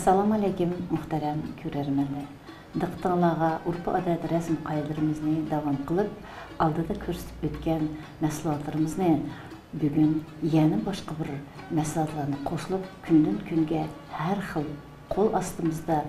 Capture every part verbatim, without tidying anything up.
ئەسسالامۇ ئەلەيكۇم، مۇھتەرەم كۆرەرمەنلەر. دىققىتىڭلارغا ئۇرپ-ئادەت، رەسىم-قائىدىلىرىمىزنى داۋام قىلىپ، ئالدىدا كۆرسىتىپ ئۆتكەن مەھسۇلاتلىرىمىزنى بۈگۈن يەنە باشقا بىر مەھسۇلاتلارنى قوشۇلۇپ، كۈندىن-كۈنگە ھەر خىل قول ئاستىمىزدا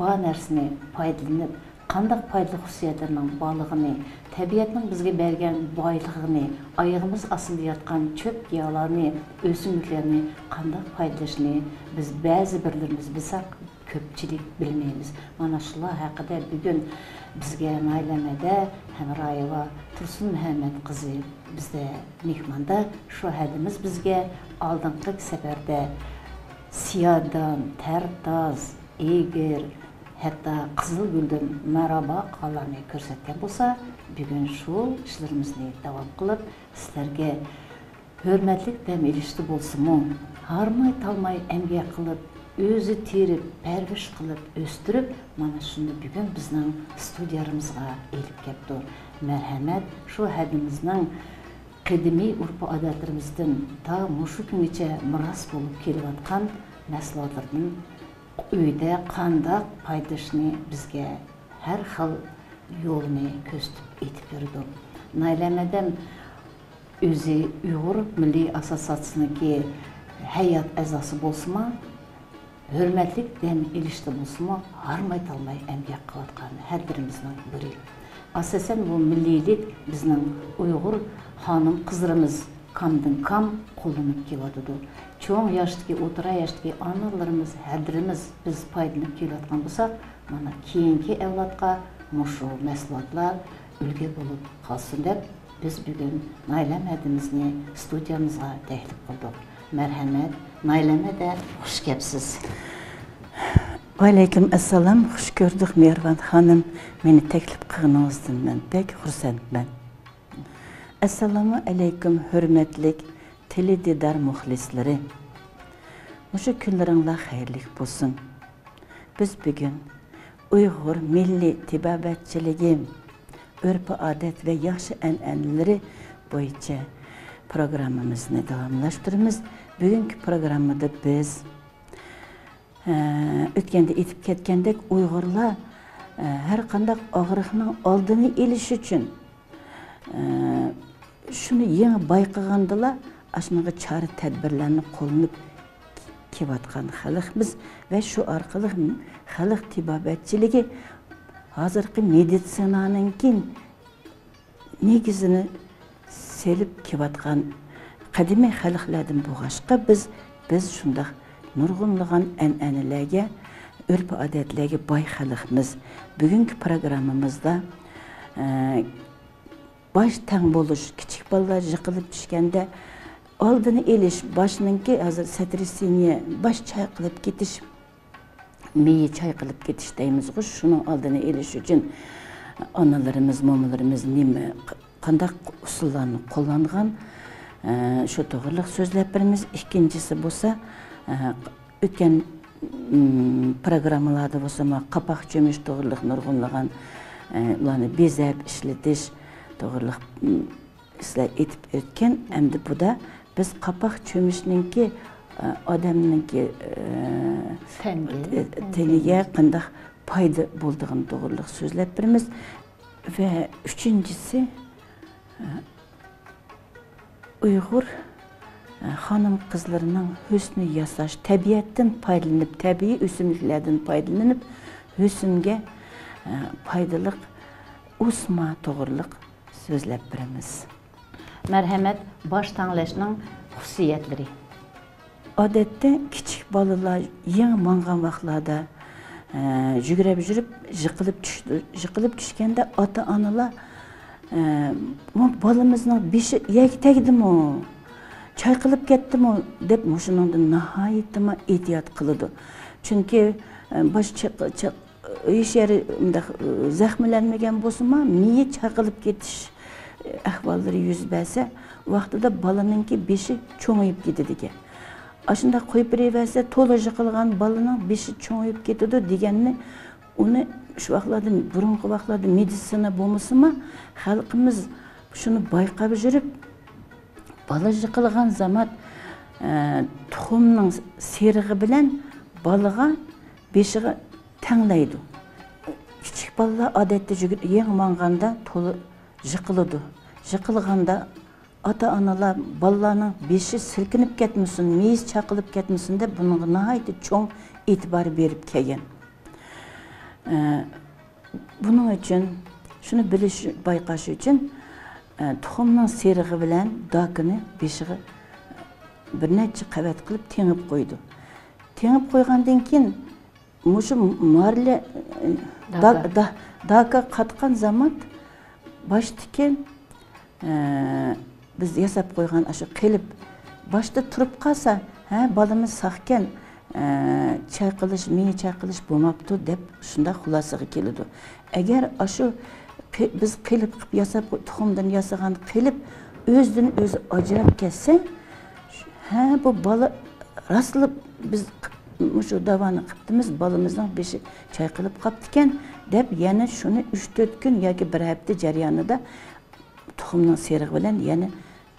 بار نەرسىنى پايدىلىنىپ، قانداق پايدىلىق خۇسۇسىيەتلىرىنىڭ بارلىقىنى، تەبىئەتنىڭ بىزگە بەرگەن بايلىقىنى، ئايىغىمىز ئاستىدا ياتقان چۆپ-گىياھلارنى، ئۆسۈملۈكلەرنى قانداق پايدىلىشنى بىز بەزى بىرلىرىمىز بىلسەك، كۆپچىلىك بىلمەيمىز. مانا شۇلار ھەققىدە بۈگۈن بىزگە نايلە مەدە ھەمرايېۋا تۇرسۇن مۇھەممەت قىزى بىزدە مېھماندا. شۇ ھەدىمىز بىزگە ئالدىنقى سەپەردە سىيادان، تەرتاز، ئېگىر، ھەتتا قىزىلگۈلدىن مارابا قالارنى كۆرسەتكەن بولسا، بۈگۈن شۇ ئىشلىرىمىزنى داۋام قىلىپ، سىلەرگە ھۆرمەتلىك دەم ئېلىشتا بولسىمۇ، ھارماي-تالماي ئەمگەك قىلىپ، ئۆزى تېرىپ، پەرۋىش قىلىپ، ئۆستۈرۈپ، مانا شۇنى بۈگۈن بىزنىڭ ستۇدىيەمىزغا ئېلىپ كەپتۇ. مەرھەمەت، شۇ ھەدىمىزنىڭ قەدىمىي ئۇرپ-ئادەتلىرىمىزدىن تا مۇشۇ كۈنگىچە مىراس بولۇپ كېلىۋاتقان مەھسۇلاتلىرىدىن ئۆيدە قانداق پايدىلىنىشنى بىزگە ھەر خىل يولنى كۆرسىتىپ ئېيتىپ بېرىدۇ. نايلە مەدەم ئۆزى ئۇيغۇر مىللىي ئاسسوتسىياتسىيىسىنىڭكى ھەيئەت ئەزاسى بولسىمۇ، ھۆرمەتلىك دەم ئېلىشتا بولسىمۇ، ھارماي-تالماي ئەمگەك قىلىۋاتقان ھەر بىرىمىزنىڭ بىرى. ئاساسەن بۇ مىللىيلىك بىزنىڭ ئۇيغۇر خانىم-قىزلىرىمىز كامدىن-كام قوللىنىپ كېلىۋاتىدۇ. چوڭ ياشتىكى، ئوتتۇرا ياشتىكى ئانىلىرىمىز، ھەدىلىرىمىز بىز پايدىلىنىپ كېلىۋاتقان بولساق، مانا كېيىنكى ئەۋلادقا مۇشۇ مەھسۇلاتلار ئۈلگە بولۇپ قالسۇن دەپ، بىز بۈگۈن نايلەم ھەدىمىزنى ستۇدىيەمىزغا تەكلىپ قىلدۇق. مەرھەمەت، نايلەم ھەدە، خۇش كەپسىز. ۋەئەلەيكۇم ئەسسالام، خۇش كۆردۇق مېھرىبان خانىم، مېنى تەكلىپ قىلغىنىڭىزدىن مەن بەك خۇرسەنمەن. ئەسسالامۇ ئەلەيكۇم، ھۆرمەتلىك تېلېدىدار مۇخلىسلىرى. مۇشۇ كۈنلىرىڭلار خەيرلىك بولسۇن. بىز بۈگۈن ئۇيغۇر مىللىي تېبابەتچىلىكى، ئۆرپ-ئادەت ۋە ياخشى ئەنئەنىلىرى بويىچە پروگراممىمىزنى داۋاملاشتۇرىمىز. بۈگۈنكى پروگراممىدا بىز، ئە، ئۆتكەندە ئېيتىپ كەتكەندەك، ئۇيغۇرلار، ئە، ھەر قانداق ئاغرىقنىڭ ئالدىنى ئېلىش ئۈچۈن، ئە، شۇنى يېڭى بايقىغاندىلا، ئاشۇنىڭغا چارە-تەدبىرلەرنى قوللىنىپ كېلىۋاتقان خەلقمىز ۋە شۇ ئارقىلىق خەلق تېبابەتچىلىكى ھازىرقى مېدىتسىنانىڭكى نېگىزىنى سېلىپ كېلىۋاتقان قەدىمىي خەلقلەردىن بولغاچقا، بىز، بىز شۇنداق نۇرغۇنلىغان ئەنئەنىلەرگە، ئۆرپ-ئادەتلەرگە باي خەلقمىز. بۈگۈنكى پروگراممىمىزدا، ئە، باش تەڭ بولۇش، كىچىك بالىلار يىقىلىپ چۈشكەندە ئالدىنى ئېلىش، باشنىڭكى ھازىر سەترىسىنىيە، باش چايقىلىپ كېتىش، مېيى چايقىلىپ كېتىش دەيمىزغۇ، شۇنىڭ ئالدىنى ئېلىش ئۈچۈن ئانىلىرىمىز، مومىلىرىمىز نېمە، قانداق ئۇسۇللارنى قوللانغان، ئە، شۇ توغرىلىق سۆزلەپ بېرىمىز. ئىككىنچىسى بولسا، ئە، ئۆتكەن، ئىم، پروگراممىلاردا بولسا، مانا قاپاق چۆمۈش توغرىلىق نۇرغۇنلىغان، ئە، ئۇلارنى بېزەپ ئىشلىتىش توغرىلىق، ئىم، سىلەر ئېيتىپ ئۆتكەن. ئەمدى بۇدا بىز قاپاق چۆمۈشنىڭكى، ئە، ئادەمنىڭكى، ئە، تەنگە. ئە، تېنىگە قانداق پايدا بولىدىغىنى توغرىلىق سۆزلەپ بېرىمىز. ۋە ئۈچىنچىسى، ئە، ئۇيغۇر، ئە، خانىم-قىزلىرىنىڭ ھۆسنى ياساش، تەبىئەتتىن پايدىلىنىپ، تەبىئىي ئۆسۈملۈكلەردىن پايدىلىنىپ، ھۆسنگە، ئە، پايدىلىق ئوسما توغرىلىق سۆزلەپ بېرىمىز. مەرھەمەت، باش تەڭلەشنىڭ خۇسۇسىيەتلىرى. ئادەتتە كىچىك بالىلار يېڭى ماڭغان ۋاقىتلاردا، ئە، يۈگۈرۈپ يۈرۈپ يىقىلىپ چۈشىدۇ. يىقىلىپ چۈشكەندە ئاتا-ئانىلار، ئە، «بۇ بالىمىزنىڭ بېشى يەرگە تەگدىمۇ، چايقىلىپ كەتتىمۇ؟» دەپ مۇشۇنىڭدىن ناھايىتىمۇ ئېھتىيات قىلىدۇ. چۈنكى، ئە، باش چېق-، چېق-، ھېچ يەرى مۇنداق، ئە، زەخىملەنمىگەن بولسىمۇ، مېيى چايقىلىپ كېتىش ئەھۋاللىرى يۈز بەرسە، ۋاقتىدا بالىنىڭكى بېشى چوڭىيىپ كېتىدىكەن. ئاشۇنداق قويۇپ بېرىۋەرسە، تولا يىقىلغان بالىنىڭ بېشى چوڭىيىپ كېتىدۇ دېگەننى، ئۇنى شۇ ۋاقىتلاردا، بۇرۇنقى ۋاقىتلاردا مېدىتسىنا بولمىسىمۇ، خەلقىمىز شۇنى بايقاپ يۈرۈپ، بالا يىقىلغان زامات، ئە، تۇخۇمنىڭ سېرىقى بىلەن بالىغا بېشىغا تەڭلەيدۇ. كىچىك بالىلار ئادەتتە يۈگۈر-، يېڭى ماڭغاندا تولا يىقىلىدۇ. يىقىلغاندا ئاتا-ئانىلار بالىلارنىڭ بېشى سىلكىنىپ كەتمىسۇن، مېيىسى چايقىلىپ كەتمىسۇن دەپ بۇنىڭغا ناھايىتى چوڭ ئېتىبار بېرىپ كەلگەن. ئە، بۇنىڭ ئۈچۈن شۇنى بىلىش، بايقاش ئۈچۈن، ئە، تۇخۇمنىڭ سېرىقى بىلەن داكىنى بېشىغا بىر نەچچە قەۋەت قىلىپ تېڭىپ قويىدۇ. تېڭىپ قويغاندىن كېيىن مۇشۇ مارلى، ئە، داكا. داك-، دا-، داكا قاتقان زامات باشتىكى ئە، بىز ياساپ قويغان ئاشۇ قېلىپ باشتا تۇرۇپ قالسا، ھە، بالىمىز ساقكەن، ئە، چايقىلىش، مېيى چايقىلىش بولماپتۇ دەپ شۇنداق خۇلاسىگە كېلىدۇ. ئەگەر ئاشۇ قې-، بىز قېلىپ قىلىپ ياساپ قوي-، تۇخۇمدىن ياسىغان قېلىپ ئۆزىدىن ئۆزى ئاجراپ كەتسە، ھە، بۇ بالا راستلا بىز قىپ-، مۇشۇ داۋانى قىپتىمىز، بالىمىزنىڭ بېشى چايقىلىپ قاپتىكەن دەپ يەنە شۇنى ئۈچ تۆت كۈن ياكى بىر ھەپتە جەريانىدا تۇخۇمنىڭ سېرىقى بىلەن يەنە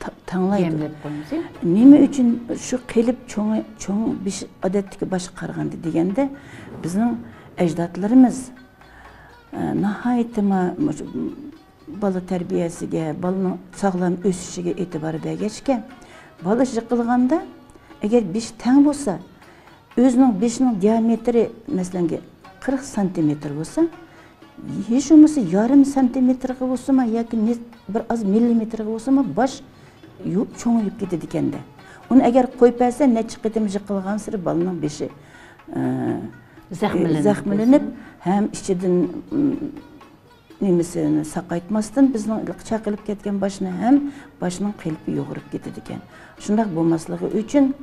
تا-، تەڭلەيدۇ. يەملەپ قويىمىز. نېمە ئۈچۈن شۇ قېلىپ چوڭى، چوڭ بېشى ئادەتتىكى باشقا قارىغاندا دېگەندە، بىزنىڭ ئەجدادلىرىمىز، ئە، ناھايىتى ما-، مۇشۇ بالا تەربىيەسىگە، بالىنىڭ ساغلام ئۆسۈشىگە ئېتىبار بەرگەچكە، بالا يىقىلغاندا، ئەگەر بېشى تەڭ بولسا، ئۆزىنىڭ بېشىنىڭ دىيامېتىرى، مەسىلەن، قىرىق سانتىمېتىر بولسا، ھېچ بولمىسا يېرىم سانتىمېتىرغا بولسىمۇ ياكى نى-، بىر ئاز مىللىمېتىرغا بولسىمۇ باش يۇ-، چوڭىيىپ كېتىدىكەن-دە. ئۇنى ئەگەر قويۇپ بەرسە، نەچچە قېتىم يىقىلغانسېرى بالىنىڭ بېشى، ئە، زەخىملىنىپ، زەخىملىنىپ، ھەم ئىچىدىن، م، نېمىسىنى ساقايتماستىن، بىزنىڭ چايقىلىپ كەتكەن باشنى ھەم باشنىڭ قېلىپى يۇغۇرۇپ كېتىدىكەن. شۇنداق بولماسلىقى ئۈچۈن،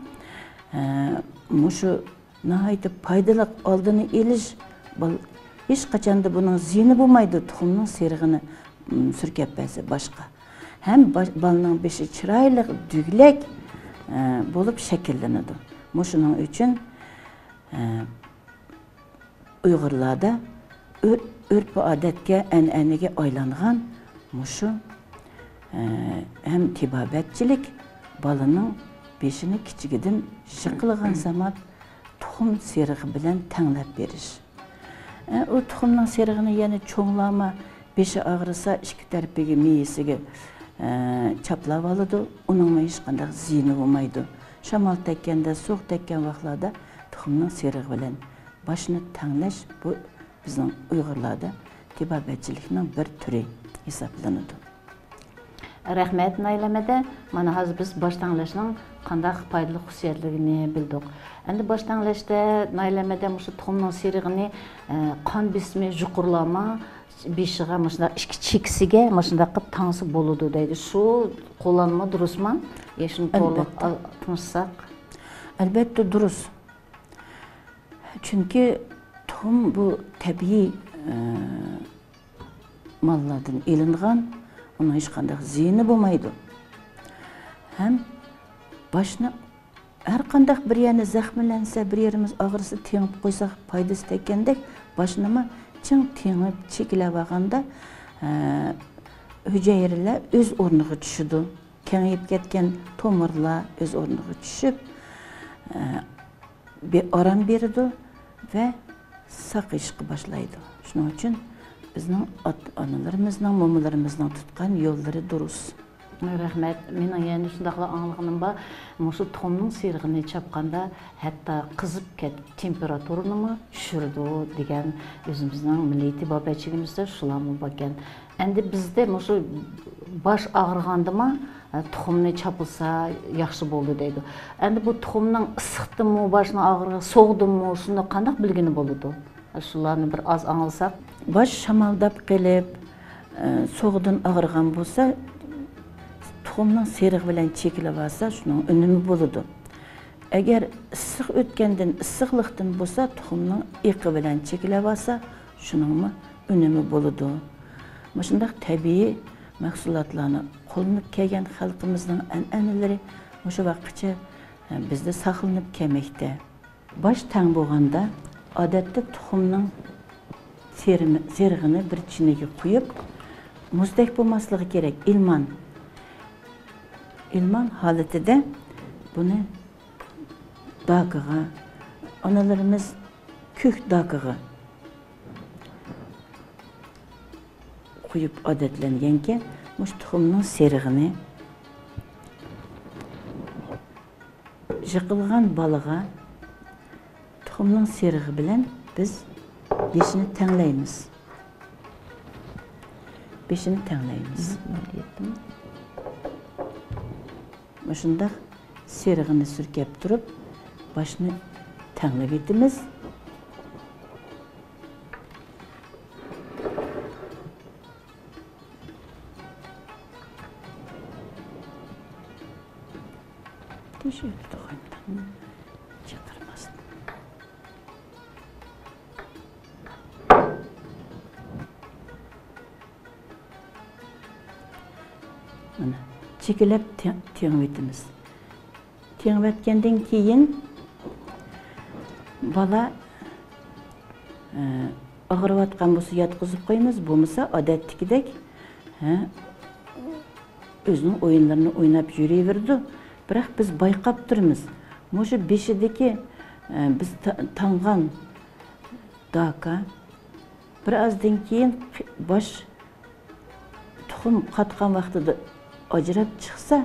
ئە، مۇشۇ ناھايىتى پايدىلىق ئالدىنى ئېلىش، بال-، ھېچقاچاندا بۇنىڭ زىيىنى بولمايدۇ، تۇخۇمنىڭ سېرىقىنى، م، سۈركەپ بەرسە باشقا. ھەم باش-، بالىنىڭ بېشى چىرايلىق، دۈگلەك، ئە، بولۇپ شەكىللىنىدۇ. مۇشۇنىڭ ئۈچۈن، ئە، ئۇيغۇرلاردا ئۆ-، ئۆرپ-ئادەتكە، ئەنئەنىگە ئايلانغان مۇشۇ، ئە، ھەم تېبابەتچىلىك بالىنىڭ بېشىنى كىچىكىدىن يىقىلغان زامان تۇخۇم سېرىقى بىلەن تەڭلەپ بېرىش. ئە، ئۇ تۇخۇمنىڭ سېرىقىنى يەنە چوڭلارمۇ بېشى ئاغرىسا، ئىككى تەرىپىگە، مېيىسىگە، ئە، چاپلاۋالىدۇ. ئۇنىڭمۇ ھېچقانداق زىيىنى بولمايدۇ. شامال تەگكەندە، سوغۇق تەگكەن ۋاقىتلاردا تۇخۇمنىڭ سېرىقى بىلەن باشنى تەڭلەش، بۇ بىزنىڭ ئۇيغۇرلاردا تېبابەتچىلىكنىڭ بىر تۈرى ھېسابلىنىدۇ. رەھمەت، نايلە ئەمەدە. مانا ھازىر بىز باش تەڭلەشنىڭ قانداق پايدىلىق خۇسۇسىيەتلىكىنى بىلدۇق. ئەمدى باش تەڭلەشتە نايلە ئەمەدە مۇشۇ تۇخۇمنىڭ سېرىقىنى، ئە، قان بېسىمى يۇقىرىلارما بېشىغا مۇشۇنداق ئىككى چېكىسىگە مۇشۇنداق قىلىپ تاڭسا بولىدۇ دەيدۇ. شۇ قوللانما دۇرۇسما؟ يا شۇنى تولۇق ئەلبەتتە. ئال-، تونۇشساق؟ ئەلبەتتە دۇرۇس. چۈنكى تۇخۇم بۇ تەبىئىي، ئە، ماللاردىن ئېلىنغان، ئۇنىڭ ھېچقانداق زىيىنى بولمايدۇ. ھەم باشنى ھەر قانداق بىر يەرنى زەخىملەنسە، بىر يېرىمىز ئاغرىسا تېڭىپ قويساق پايدىسى تەگكەندەك، باشنىمۇ چىڭ تېڭىپ چېكىلەۋالغاندا، ئە، ھۈجەيرىلەر ئۆز ئورنىغا چۈشىدۇ. كېڭىيىپ كەتكەن تومۇرلار ئۆز ئورنىغا چۈشۈپ، ئە، بى-، ئارام بېرىدۇ ۋە ساقىيىشقا باشلايدۇ. شۇنىڭ ئۈچۈن بىزنىڭ ئاتا-ئانىلىرىمىزنىڭ، مومىلىرىمىزنىڭ تۇتقان يوللىرى دۇرۇس. رەھمەت. مېنىڭ يەنە شۇنداقلا ئاڭلىغىنىم بار، مۇشۇ تۇخۇمنىڭ سېرىقىنى چاپقاندا ھەتتا قىزىپ كەتىپ تېمپېراتۇرىنىمۇ چۈشۈرىدۇ دېگەن ئۆزىمىزنىڭ مىللىي تېبابەتچىلىكىمىزدە شۇلارمۇ باركەن. ئەمدى بىزدە مۇشۇ باش ئاغرىغاندىمۇ، ئە، تۇخۇمنى چاپلىسا ياخشى بولىدۇ دەيدۇ. ئەمدى بۇ تۇخۇمنىڭ ئىسسىقتىنمۇ باشنىڭ ئاغرىغى، سوغۇقتىنمۇ، شۇنى قانداق بىلگىلى بولىدۇ؟ شۇلارنى بىر ئاز ئاڭلىساق. باش شامالداپ قېلىپ، ئە، سوغۇقتىن ئاغرىغان بولسا، تۇخۇمنىڭ سېرىقى بىلەن چېكىلىۋالسا، شۇنىڭ ئۈنۈمى بولىدۇ. ئەگەر ئىسسىق ئۆتكەندىن، ئىسسىقلىقتىن بولسا، تۇخۇمنىڭ ئېقى بىلەن چېكىلەۋالسا، شۇنىڭمۇ ئۈنۈمى بولىدۇ. مۇشۇنداق تەبىئىي مەھسۇلاتلارنى قوللىنىپ كەلگەن خەلقىمىزنىڭ ئەنئەنىلىرى مۇشۇ ۋاقىتقىچە، ئە، بىزدە ساقلىنىپ كەلمەكتە. باش تەڭ بولغاندا، ئادەتتە تۇخۇمنىڭ سېرىمى-، سېرىغىنى بىر چىنىگە قۇيۇپ، مۇزدەك بولماسلىقى كېرەك، ئىلمان. ئىلمان ھالىتىدە بۇنى داكىغا، ئانىلىرىمىز كۆك داكىغا قويۇپ ئادەتلەنگەنكەن، مۇشۇ تۇخۇمنىڭ سېرىغىنى يىقىلغان بالىغا تۇخۇمنىڭ سېرىغى بىلەن بىز بېشىنى تەڭلەيمىز. بېشىنى تەڭلەيمىز. مۇشۇنداق سېرىغىنى سۈركەپ تۇرۇپ، باشنى تەڭلەۋېتىمىز. تېشى ئۆتتى غايتتىن. چاقىرماستىن. مانا، چېكىلەپ تېڭ-، تېڭىۋېتىمىز. تېڭىۋەتكەندىن كېيىن بالا، ئە، ئاغرىۋاتقان بولسا ياتقۇزۇپ قويىمىز، بولمىسا ئادەتتىكىدەك، ھە، ئۆزىنىڭ ئويۇنلىرىنى ئويناپ يۈرۈۋېرىدۇ. بىراق بىز بايقاپ تۇرىمىز. مۇشۇ بېشىدىكى، ئە، بىز تا-، تاڭغان داكا بىر ئازدىن كېيىن قى-، باش تۇخۇم قاتقان ۋاقتىدا ئاجراپ چىقسا،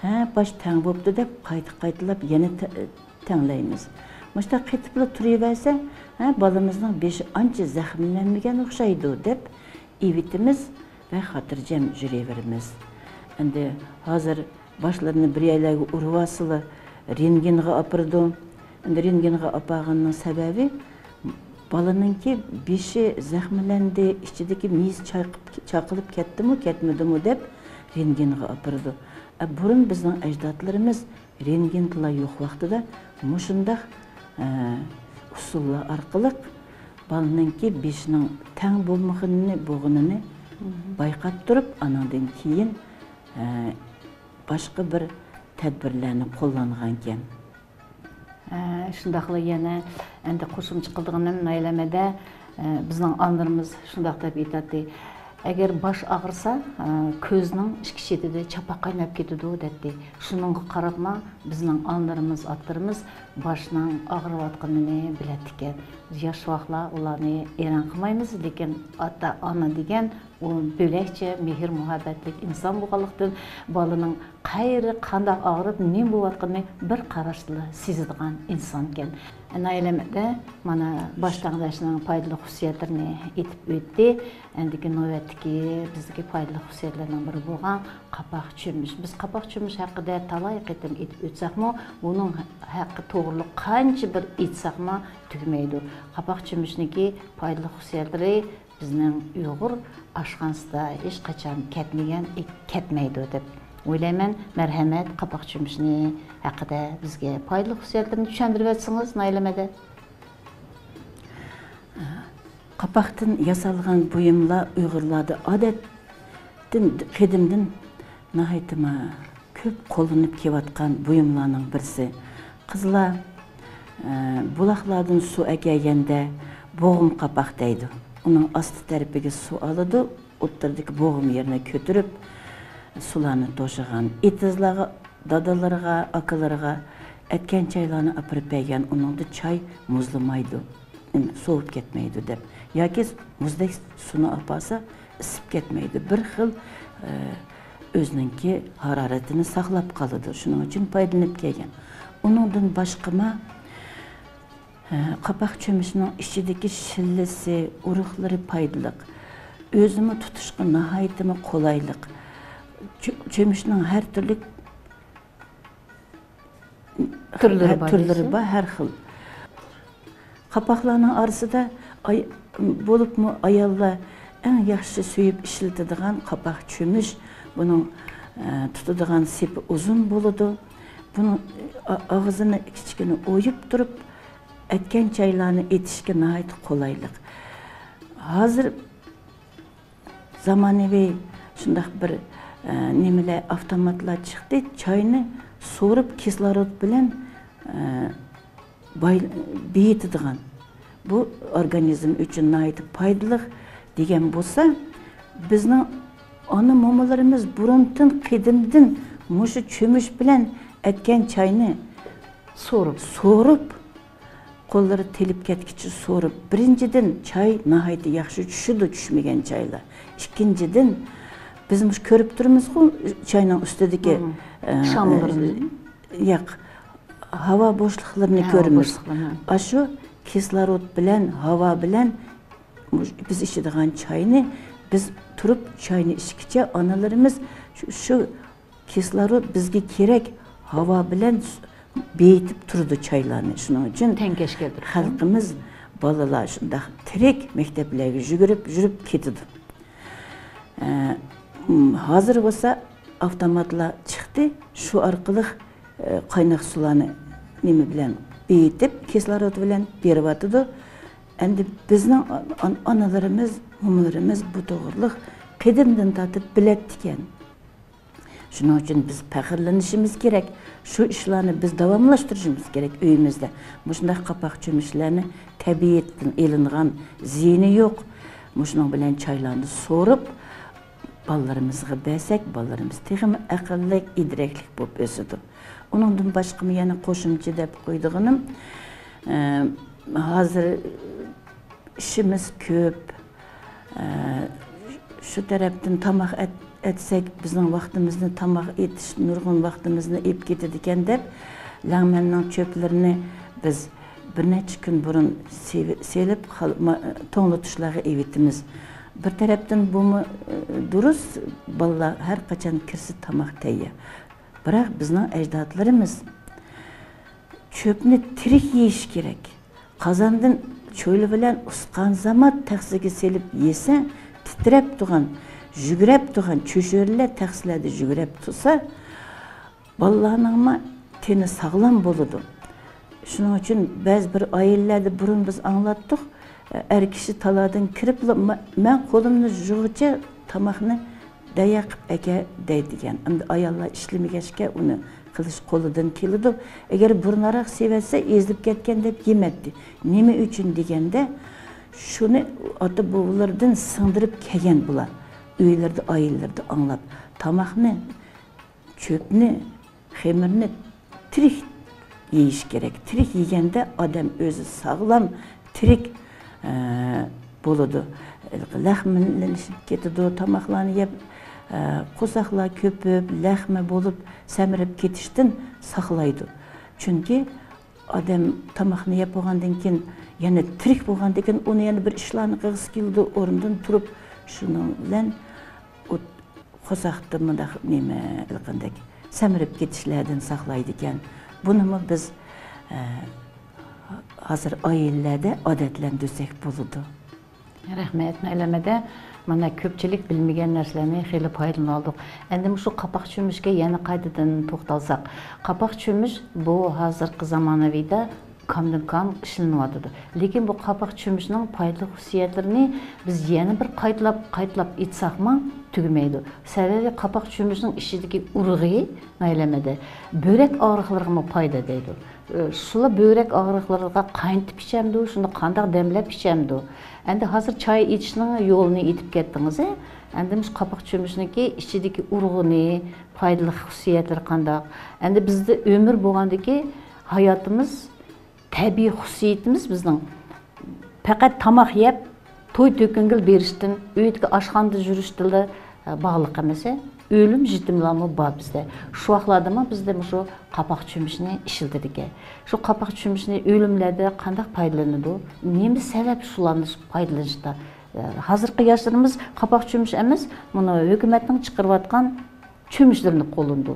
ھە، باش تەڭ بوپتۇ دەپ قايتا-قايتىلاپ يەنە تە-، تەڭلەيمىز. مۇشۇنداق قېتىپلا تۇرۇۋەرسە، ھە، بالىمىزنىڭ بېشى ئانچە زەخىملەنمىگەن ئوخشايدۇ دەپ ئېۋىتىمىز ۋە خاتىرجەم يۈرۈۋېرىمىز. ئەمدى ھازىر باشلىرىنى بىر يەرلەرگە ئۇرۇۋالسىلا، رېنگېنغا ئاپىرىدۇ. ئەمدى رېنگېنغا ئاپارغىنىنىڭ سەۋەبى، بالىنىڭكى بېشى زەخىملەندى، ئىچىدىكى مېيىسى چايقىپ، چاقىلىپ كەتتىمۇ، كەتمىدىمۇ دەپ رېنگېنغا ئاپىرىدۇ. ئە، بۇرۇن بىزنىڭ ئەجدادلىرىمىز رېنگېنلا يوق ۋاقتىدا مۇشۇنداق، ئە، ئۇسۇللار ئارقىلىق بالىنىڭكى بېشىنىڭ تەڭ بولمىغىنىنى، بولغىنىنى بايقاپ تۇرۇپ، ئانىڭدىن كېيىن، ئە، باشقا بىر تەدبىرلەرنى قوللانغانىكەن. ئە، شۇنداقلا يەنە ئەمدى قوشۇمچە قىلىدىغىنىم نايلەمەدە، ئە، بىزنىڭ ئانىلىرىمىز شۇنداق دەپ ئېيتاتتى. ئەگەر باش ئاغرىسا، ئە، كۆزنىڭ ئىككى چېتىدە چاپاق قايناپ كېتىدۇ دەيتتى. شۇنىڭغا قاراپمۇ بىزنىڭ ئانىلىرىمىز، ئاتىلىرىمىز باشنىڭ ئاغرىۋاتقىنىنى بىلەتتىكەن. ياش ۋاقىتلار ئۇلارنى ئېرەن قىلمايمىز، لېكىن ئاتا، ئانا دېگەن ئۇ بۆلەكچە مېھىر-مۇھەببەتلىك ئىنسان بولغانلىقتىن، بالىنىڭ قەيىرى قانداق ئاغرىپ، نېمە بولۇۋاتقىنىنى بىر قاراشتىلا سېزىدىغان ئىنسانكەن. نايلەمەدە مانا باش تەڭلەشنىڭ پايدىلىق خۇسۇسىيەتلىرىنى ئېيتىپ ئۆتتى. ئەندىكى نۆۋەتتىكى بىزدىكى پايدىلىق خۇسۇسىيەتلەرنىڭ بىرى بولغان قاپاق چۆمۈچ. بىز قاپاق چۆمۈچ ھەققىدە تالاي قېتىم ئېيتىپ ئۆتسەكمۇ، بۇنىڭ ھەققى توغرۇلۇق قانچە بىر ئېيتساقمۇ تۈگىمەيدۇ. قاپاق چۆمۈچنىڭكى پايدىلىق خۇسۇسىيەتلىرى بىزنىڭ ئۇيغۇر ئاشخانىسىدا ھېچقاچان كەتمىگەن، كەتمەيدۇ دەپ ئويلايمەن. مەرھەمەت، قاپاق چۆمۈچنى ھەققىدە بىزگە پايدىلىق خۇسۇسىيەتلىرىنى چۈشەندۈرۈۋەتسىڭىز، نايلەمەدە. قاپاقتىن ياسالغان بۇيۇملار ئۇيغۇرلاردا ئادەتتىن، قەدىمدىن ناھايىتىمۇ كۆپ قوللىنىپ كېلىۋاتقان بۇيۇملارنىڭ بىرسى. قىزلار، ئە، بۇلاقلاردىن سۇ ئەكەلگەندە بوغۇم قاپاق دەيدۇ. ئۇنىڭ ئاستى تەرىپىگە سۇ ئالىدۇ، ئوتتۇرىدىكى بوغۇم يېرىنى كۆتۈرۈپ، سۇلارنى توشىغان. ئېتىزلارغا، دادىلىرىغا، ئاكىلىرىغا ئەتكەن چايلارنى ئاپىرىپ بەرگەن، ئۇنىڭدا چاي مۇزلىمايدۇ، نېمە، سوۋۇپ كەتمەيدۇ دەپ. ياكى مۇزدەك سۇنى ئاپارسا، ئىسسىپ كەتمەيدۇ. بىر خىل، ئە، ئۆزىنىڭكى ھارارىتىنى ساقلاپ قالىدۇ. شۇنىڭ ئۈچۈن پايدىلىنىپ كەلگەن. ئۇنىڭدىن باشقىمۇ، ئە، قاپاق چۆمۈچىنىڭ ئىچىدىكى شىللىسى، ئۇرۇقلىرى پايدىلىق. ئۆزىمۇ تۇتۇشقا ناھايىتىمۇ قولايلىق. چۆ-، چۆمۈچنىڭ ھەر تۈرلۈك تۈرلىرى بار تۈرلىرى دېسە. بار، ھەر خىل. قاپاقلارنىڭ ئارىسىدا ئاي-، بولۇپمۇ ئاياللار ئەڭ ياخشى سۆيۈپ ئىشلىتىدىغان قاپاق چۆمۈچ. بۇنىڭ، ئە، تۇتىدىغان سېپى ئۇزۇن بولىدۇ. بۇنىڭ، ئا-، ئاغزىنى كىچىككىنە ئويۇپ تۇرۇپ، ئەتكەن چايلارنى ئېتىشكە ناھايىتى قولايلىق. ھازىر زامانىۋى شۇنداق بىر، ئە، نېمىلەر، ئاپتوماتلار چىقتى. چاينى سورۇپ، كىسلورود بىلەن، ئە، باي-، بېيىتىدىغان. بۇ ئورگانىزم ئۈچۈن ناھايىتى پايدىلىق دېگەن بولسا، بىزنىڭ ئانا مومىلىرىمىز بۇرۇندىن، قەدىمدىن مۇشۇ چۆمۈچ بىلەن ئەتكەن چاينى سورۇپ، سورۇپ، قوللىرى تېلىپ كەتكۈچە سورۇپ، بىرىنچىدىن، چاي ناھايىتى ياخشى چۈشىدۇ، چۈشمىگەن چايلار. ئىككىنچىدىن، بىز مۇشۇ كۆرۈپ تۇرىمىزغۇ، چاينىڭ ئۈستىدىكى، مم، ئە، شامىلىرىنى. ياق، ھاۋا بوشلۇقلىرىنى، ھاۋا كۆرىمىز. بوشلۇقلىرىنى. ئاشۇ كىسلورود بىلەن، ھاۋا بىلەن مۇش-، بىز ئىچىدىغان چاينى، بىز تۇرۇپ چاينى ئىچكىچە ئانىلىرىمىز شۇ، شۇ كىسلورود بىزگە كېرەك ھاۋا بىلەن س-، بېيىتىپ تۇرىدۇ چايلارنى. شۇنىڭ ئۈچۈن تەڭكەش كەلتۈرۈپتۇ. خەلقىمىز، بالىلار شۇنداق تىرىك مەكتەپلەرگە يۈگۈرۈپ يۈرۈپ كېتىدۇ. ئە، م، ھازىر بولسا ئاپتوماتلار چىقتى. شۇ ئارقىلىق، ئە، قايناق سۇلارنى نېمە بىلەن بېيىتىپ، كىسلورود بىلەن بېرىۋاتىدۇ. ئەمدى بىزنىڭ ئان-، ئانىلىرىمىز، مومىلىرىمىز بۇ توغرىلىق قەدىمدىن تارتىپ بىلەتتىكەن. شۇنىڭ ئۈچۈن بىز پەخىرلىنىشىمىز كېرەك. شۇ ئىشلارنى بىز داۋاملاشتۇرۇشىمىز كېرەك ئۆيىمىزدە. مۇشۇنداق قاپاق چۆمۈچلەرنى، تەبىئەتتىن ئېلىنغان، زىيىنى يوق. مۇشۇنىڭ بىلەن چايلارنى سورۇپ، بالىلىرىمىزغا بەرسەك، بالىلىرىمىز تېخىمۇ ئەقىللىك، ئىدراكلىق بولۇپ ئۆسىدۇ. ئۇنىڭدىن باشقىمۇ يەنە قوشۇمچە دەپ قويىدىغىنىم، ئە، ھازىر ئىشىمىز كۆپ. ئە، شۇ تەرەپتىن تاماق ئەت-، ئەتسەك، بىزنىڭ ۋاقتىمىزنى، تاماق ئېتىش نۇرغۇن ۋاقتىمىزنى ئېلىپ كېتىدىكەن دەپ، لەڭمەننىڭ چۆپلىرىنى بىز بىر نەچچە كۈن بۇرۇن سېۋى-، سېلىپ، خال-، ما-، توڭلىتىشلارغا ئېۋىتىمىز. بىر تەرەپتىن بۇمۇ، ئە، دۇرۇس، بالىلار ھەر قاچان كىرسە تاماق تەييار. بىراق بىزنىڭ ئەجدادلىرىمىز چۆپنى تىرىك يېيىش كېرەك. قازاندىن چويلا بىلەن ئۇستىخانزامات تەخسىگە سېلىپ يېسە، تىترەپ تۇرغان، يۈگرەپ تۇرغان چۆچۈرىلەر تەخسىلەردە يۈگرەپ تۇرسا، بالىلارنىڭمۇ تېنى ساغلام بولىدۇ. شۇنىڭ ئۈچۈن بەزى بىر ئائىلىلەردە بۇرۇن بىز ئاڭلاتتۇق، ئەر كىشى تالادىن كىرىپلا، مە-، مەن قولۇمنى يۇغىچە تاماقنى دەيە قىپ ئەكە دەيدىكەن. ئەمدى ئاياللار ئىشلىمىگەچكە ئۇنى قىلىش قولىدىن كېلىدۇ. ئەگەر بۇرۇنراق سېۋەتسە ئېزىلىپ كەتكەن دەپ يېمەتتى. نېمە ئۈچۈن دېگەندە، شۇنى ئاتا بوۋىلىرىدىن سىڭدۈرۈپ كەلگەن بۇلار. ئۆيلىرىدە، ئائىلىلىرىدە ئاڭلاپ، تاماقنى، چۆپنى، خېمىرنى تىرىك يېيىش كېرەك. تىرىك يېگەندە ئادەم ئۆزى ساغلام، تىرىك، ئە، بولىدۇ. لەخمىلىشىپ كېتىدۇ، تاماقلارنى يەپ، ئە، قورساقلار كۆپۈپ، لەخمە بولۇپ سەمرىپ كېتىشتىن ساقلايدۇ. چۈنكى ئادەم تاماقنى يەپ بولغاندىن كېيىن، يەنە تىرىك بولغاندىن كېيىن، ئۇنى يەنە بىر ئىشلارنى قىلغۇسى كېلىدۇ، ئورنىدىن تۇرۇپ، شۇنىڭ بىلەن ئۇ قورساقتا مۇنداق نېمە، ھېلىقىندەك سەمرىپ كېتىشلەردىن ساقلايدىكەن. بۇنىمۇ بىز، ئە، ھازىر ئائىلىلەردە ئادەتلەندۈرسەك بولىدۇ. رەھمەت، مەلەمەدە. مانا، كۆپچىلىك بىلمىگەن نەرسىلەرنى خېلى پايدىلىنىۋالدۇق. ئەمدى مۇشۇ قاپاق چۆمۈچكە يەنە قايتىدىن توختالساق. قاپاق چۆمۈچ بۇ ھازىرقى زامانىۋىدا كامدىن كام ئىشلىنىۋاتىدۇ. لېكىن بۇ قاپاق چۆمۈچنىڭ پايدىلىق خۇسۇسىيەتلىرىنى بىز يەنە بىر قايتىلاپ، قايتىلاپ ئېيتساقمۇ تۈگىمەيدۇ. سەۋەبى قاپاق چۆمۈچنىڭ ئىچىدىكى ئۇرۇغى ناھىيەلەردە بۆرەك ئاغرىقلىرىغىمۇ پايدا دەيدۇ. ئە، شۇلا بۆرەك ئاغرىقلىرىغا قاينىتىپ ئىچەمدۇ، شۇنى قانداق دەملەپ ئىچەمدۇ؟ ئەمدى ھازىر چاي ئېچىشنىڭ يولىنى ئېيتىپ كەتتىڭىز، ئە؟ ئەمدى مۇشۇ قاپاق چۆمۈچنىڭكى ئىچىدىكى ئۇرۇغىنى، پايدىلىق خۇسۇسىيەتلىرى قانداق؟ ئەمدى بىزدە ئۆمۈر بولغاندىكى ھاياتىمىز، تەبىئىي خۇسۇسىيىتىمىز بىزنىڭ پەقەت تاماق يەپ، توي تۆكۈنگىلى بېرىشتىن، ئۆيدىكى ئاشخانىدا يۈرۈشتىنلا، ئە، باغلىق ئەمەس، ئە؟ ئۆلۈم يېتىملارمۇ بار بىزدە. شۇ ۋاقىتلاردىمۇ بىزدە مۇشۇ قاپاق چۆمۈچنى ئىشلىتىدىكەن. شۇ قاپاق چۆمۈچنى ئۆلۈملەردە قانداق پايدىلىنىدۇ؟ نېمە سەۋەب شۇلارنى پايدىلىنىشتا؟ ئە، ھازىرقى ياشلىرىمىز قاپاق چۆمۈچ ئەمەس، مانا ھۆكۈمەتنىڭ چىقىرىۋاتقان چۆمۈچلىرىنى قوللىنىدۇ.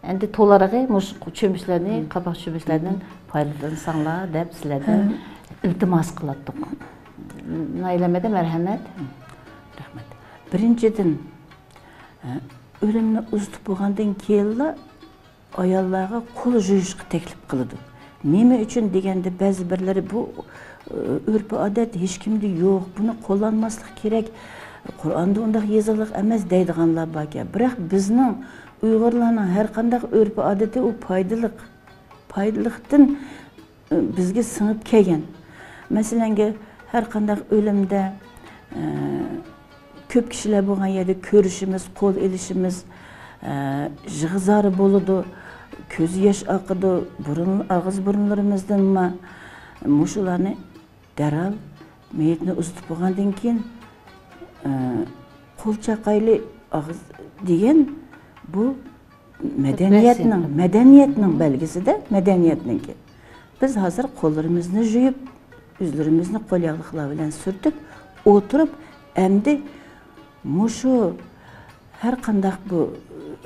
ئەمدى تولىراق مۇشۇ چۆمۈچلەرنى، مم، قاپاق چۆمۈچلەردىن، مم، پايدىلانساڭلار دەپ سىلەردىن، ھە، ئىلتىماس قىلاتتۇق. ناھىيەلەردە مەرھەمەت. مم. رەھمەت. بىرىنچىدىن، ئە، ئۆلۈمنى ئۇزىتىپ بولغاندىن كېيىنلا ئاياللارغا قول يۇيۇشقا تەكلىپ قىلىدۇ. نېمە ئۈچۈن دېگەندە، بەزى بىرلىرى بۇ، ئۆرپ-ئادەت ھېچكىمدە يوق، بۇنى قوللانماسلىق كېرەك، قۇرئاندا ئۇنداق يېزىقلىق ئەمەس دەيدىغانلار باركەن. بىراق بىزنىڭ ئۇيغۇرلارنىڭ ھەر قانداق ئۆرپ-ئادىتى ئۇ پايدىلىق، پايدىلىقتىن، ئە، بىزگە سىڭىپ كەلگەن. مەسىلەنگە، ھەر قانداق ئۆلۈمدە، ئە، كۆپ كىشىلەر بولغان يەردە كۆرۈشىمىز، قول ئېلىشىمىز، ئە، يىغا-زار بولىدۇ، كۆز ياش ئاقىدۇ، بۇرۇن، ئاغزى بۇرۇنلىرىمىزدىنمۇ، مۇشۇلارنى دەرھال مېيىتنى ئۇزىتىپ بولغاندىن كېيىن، ئە، قول چاقايلى ئاغزى دېگەن بۇ مەدەنىيەتنىڭ، مەدەنىيەتنىڭ بەلگىسىدە، مەدەنىيەتنىڭكى. بىز ھازىر قوللىرىمىزنى يۇيۇپ، يۈزلىرىمىزنى قول ياغلىقلار بىلەن سۈرتۈپ ئولتۇرۇپ، ئەمدى مۇشۇ ھەر قانداق بۇ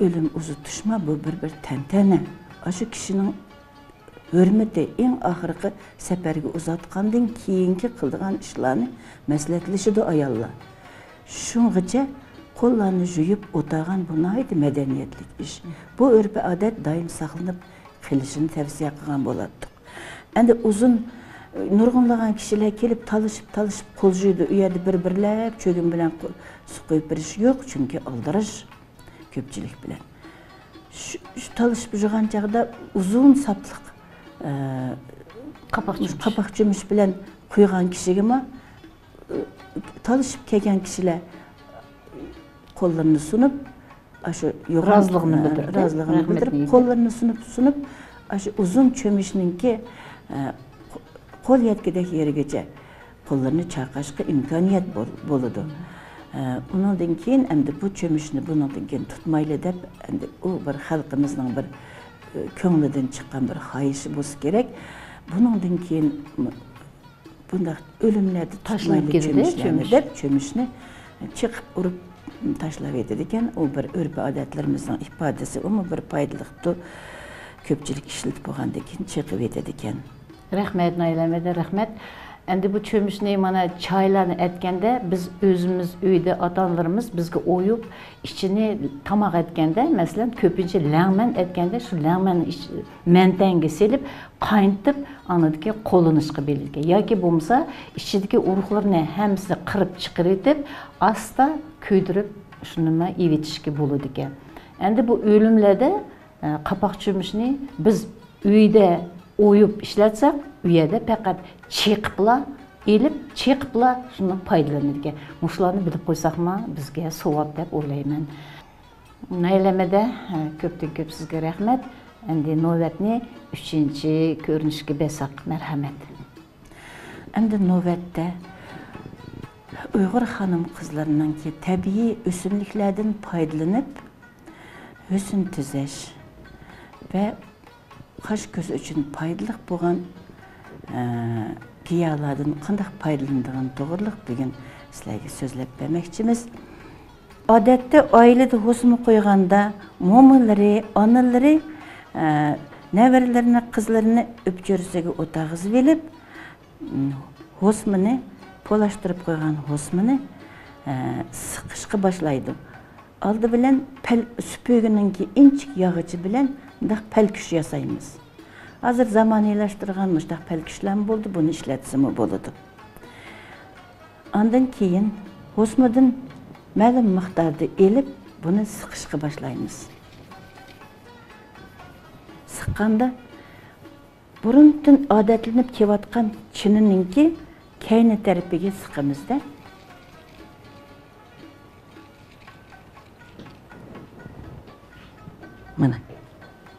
ئۆلۈم ئۇزىتىشما، بۇ بىر، بىر تەنتەنە. ئاشۇ كىشىنىڭ ھۆرمىتى، ئەڭ ئاخىرقى سەپەرگە ئۇزاتقاندىن كېيىنكى قىلىدىغان ئىشلارنى مەسلىھەتلىشىدۇ ئاياللار. شۇڭغىچە قوللارنى يۇيۇپ ئولتۇرغان بۇ ناھايىتى مەدەنىيەتلىك ئىش. بۇ ئۆرپ-ئادەت دائىم ساقلىنىپ قېلىشىنى تەۋسىيە قىلغان بولاتتۇق. ئەمدى ئۇزۇن، نۇرغۇنلىغان كىشىلەر كېلىپ تالىشىپ، تالىشىپ قول يۇيىدۇ. ئۇ يەردە بىر-بىرلەپ چۆگۈن بىلەن قو-، سۇ قۇيۇپ بېرىش يوق، چۈنكى ئالدىراش كۆپچىلىك بىلەن. شۇ، شۇ تالىشىپ يۇغان چاغدا ئۇزۇن ساپلىق، ئە، قاپاق چۆمۈش. قاپاق چۆمۈش بىلەن قۇيغان كىشىگىمۇ، ئە، تالىشىپ كەلگەن كىشىلەر قوللىرىنى سۇنۇپ، ئاشۇ يوغان، رازىلىقىنى ئە، بىلدۈردى. رازىلىقىنى بىلدۈرۈپ، رەھمىتىنى يېتىپ. قوللىرىنى سۇنۇپ، سۇنۇپ، ئاشۇ ئۇزۇن چۆمۈچنىڭكى، ئە، قو-، قول يەتكۈدەك يېرىگىچە قوللىرىنى چايقاشقا ئىمكانىيەت بول-، بولىدۇ. ئە، ئۇنىڭدىن كېيىن ئەمدى بۇ چۆمۈچنى بۇنىڭدىن كېيىن تۇتمايلى دەپ، ئەمدى ئۇ بىر خەلقىمىزنىڭ بىر، ئە، كۆڭلىدىن چىققان بىر خاھىشى بولسا كېرەك. بۇنىڭدىن كېيىن بۇنداق ئۆلۈملەردە تاشلىنىپ تۇتمايلى كېتىدۇ، چۆمۈچلەرنى چۆمۈچ. دەپ، چۆمۈچنى چېقىپ ئۇرۇپ تاشلاۋېتىدىكەن. ئۇ بىر ئۆرپ-ئادەتلىرىمىزنىڭ ئىپادىسى، ئۇمۇ بىر پايدىلىقتۇر. كۆپچىلىك ئىشلىتىپ بولغاندىن كېيىن چېقىۋېتىدىكەن. رەھمەت، نايلە ھەممىدىن رەھمەت. ئەمدى بۇ چۆمۈچنى مانا چايلارنى ئەتكەندە، بىز ئۆزىمىز ئۆيدە ئاتا-ئانىلىرىمىز بىزگە ئويۇپ، ئىچىنى تاماق ئەتكەندە، مەسىلەن، كۆپىنچە لەڭمەن ئەتكەندە، شۇ لەڭمەننى ئىچ-، مەنتەڭگە سېلىپ، قاينىتىپ، ئاندىن كېيىن قوللىنىشقا بېرىدىكەن. ياكى بولمىسا، ئىچىدىكى ئۇرۇقلىرىنى ھەممىسىنى قىرىپ چىقىرىۋېتىپ، ئاستا كۆيدۈرۈپ، شۇنىمۇ ئېۋېتىشكە بولىدىكەن. ئەمدى بۇ ئۆلۈملەردە، ئە، قاپاق چۆمۈچنى بىز ئۆيدە ئويۇپ ئىشلەتسەك، ئۇ يەردە پەقەت چېقىپلا ئېلىپ، چېقىپلا شۇنداق پايدىلىنىدىكەن. مۇشۇلارنى بىلىپ قويساقمۇ بىزگە ساۋاب دەپ ئويلايمەن. نايلە ھەممىدە، كۆپتىن كۆپ سىزگە رەھمەت. ئەمدى نۆۋەتنى ئۈچىنچى كۆرۈنۈشكە بەرسەك، مەرھەمەت. ئەمدى نۆۋەتتە ئۇيغۇر خانىم-قىزلىرىنىڭكى تەبىئىي ئۆسۈملۈكلەردىن پايدىلىنىپ، ھۆسن تۈزەش ۋە قاش-كۆز ئۈچۈن پايدىلىق بولغان، ئە، گىياھلاردىن قانداق پايدىلىنىدىغىنى توغرىلىق بۈگۈن سىلەرگە سۆزلەپ بەرمەكچىمىز. ئادەتتە ئائىلىدە ھوسما قويغاندا مومىلىرى، ئانىلىرى، ئە، نەۋرىلىرىنى، قىزلىرىنى ئۆپچۆرىسىگە ئولتۇرغۇزۇۋېلىپ، ھوسمىنى، پولاشتۇرۇپ قويغان ھوسمىنى، ئە، سىقىشقا باشلايدۇ. ئالدى بىلەن پەل سۈپۈگىنىڭكى ئىنچىكە ياغىچى بىلەن مۇنداق پەلكۈش ياسايمىز. ھازىر زامانىۋىلاشتۇرغان مۇشۇنداق پەلكۈشلەرمۇ بولدى، بۇنى ئىشلەتسىمۇ بولىدۇ. ئاندىن كېيىن ھوسمىدىن مەلۇم مىقداردا ئېلىپ، بۇنى سىقىشقا باشلايمىز. سىققاندا بۇرۇندىن ئادەتلىنىپ كېلىۋاتقان چىنىنىڭكى كەينى تەرىپىگە سىقىمىز-دە. مانا،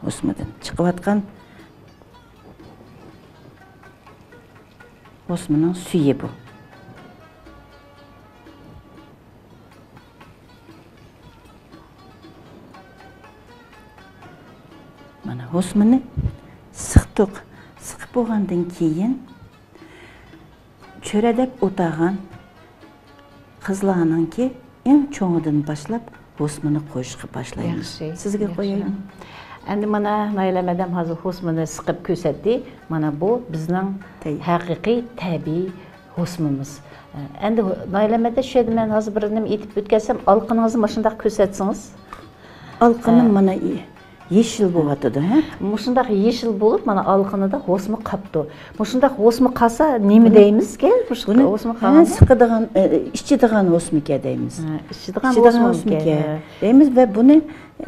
ھوسمىدىن چىقىۋاتقان ھوسمىنىڭ سۈيى بۇ. مانا، ھوسمىنى سىقتۇق. سىقىپ بولغاندىن كېيىن، چۆرە دەپ ئولتۇرغان قىزلارنىڭكى ئەڭ چوڭىدىن باشلاپ ھوسمىنى قويۇشقا باشلايمىز. ياخشى، سىزگە ياخشى. قويايمۇ؟ ئەمدى مانا نايلە مەدەم ھازىر ھوسمىنى سىقىپ كۆرسەتتى. مانا بۇ بىزنىڭ تەي- ھەقىقىي تەبىئىي ھوسمىمىز. ئەمدى ھو-، نايلە مەدەم، شۇ يەردە مەن ھازىر بىر نېمە ئېيتىپ ئۆتكەنسەم، ئالىقىنىڭىزنى مۇشۇنداق كۆرسەتسىڭىز. ئالىقىنىم ھە. مانا ئى-، يېشىل بولۇۋاتىدۇ، ھە؟ مۇشۇنداق يېشىل بولۇپ، مانا ئالىقىنىدا ھوسما قاپتۇ. مۇشۇنداق ھوسما قالسا نېمە بۇنى، دەيمىزكەن؟ مۇشۇ بۇنى، ھوسما ھە، قالغاندا؟ سىقىدىغان، ئە، ئىچىدىغان ھوسمىكەن دەيمىز. ھە، ئىچىدىغان ئىچىدىغان ھوسمىكەن، ھوسمىكەن، ھە. دەيمىز ۋە بۇنى،